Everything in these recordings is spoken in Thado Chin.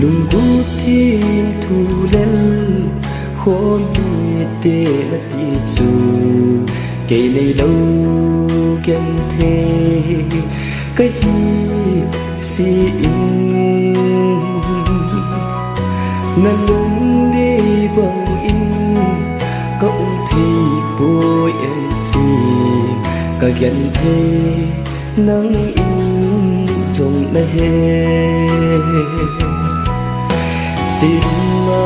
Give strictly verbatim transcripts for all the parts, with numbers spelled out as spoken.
Lunggut thim thu lel, khomite nati chu, kei neilou genthei kahi sih in. Nalungdei bangin ka um thei poi en si, ka genthei nang in jong nahe. Sih lunga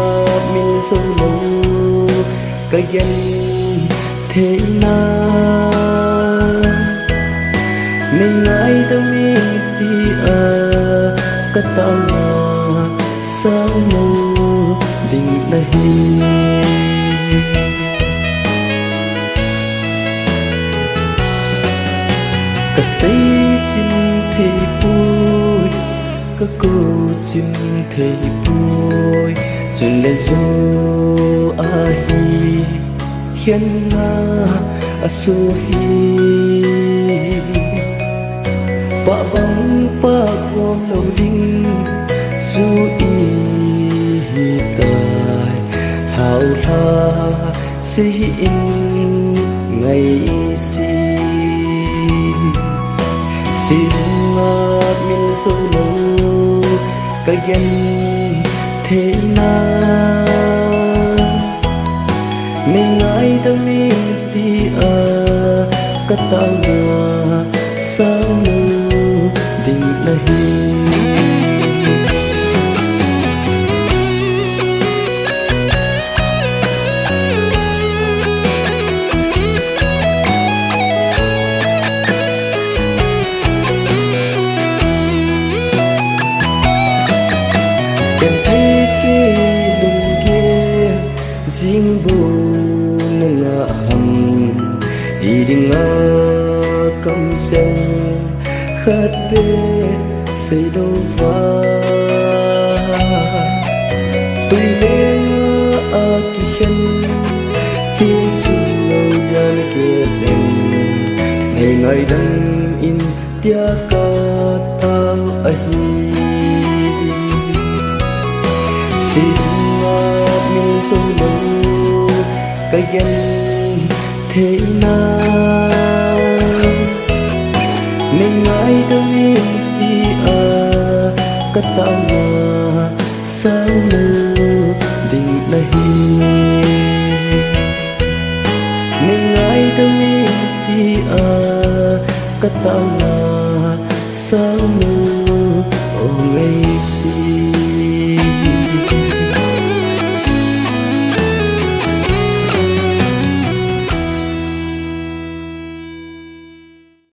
mil jou lou ka genthei na, nei ngaidam in tia ka taona sang lou ding nahi. Ka sei chim thei poi, ka kou chim thei poi, chule jou ahi, hian na a so hi. Pah bang pah khom lou ding chu i hi tai, lhau lha se hi in ngai si. Sih lunga mil jou lou ka genthei na, nei ngaidam in tia ka taona sang lou ding nahi. Genthei kei lunggel, jing bou na ngah ham, i dinga kamcheng khat beh sei lou va. Tui lenga a kikhen til chu lou dia na gel em, nei ngaidam in tia ka tao ahi. Sih lunga mil jou lou ka genthei na, nei ngaidam in tia ka taona sang lou ding nahi. Nei ngaidam in tia ka taona sang lou o ngai si.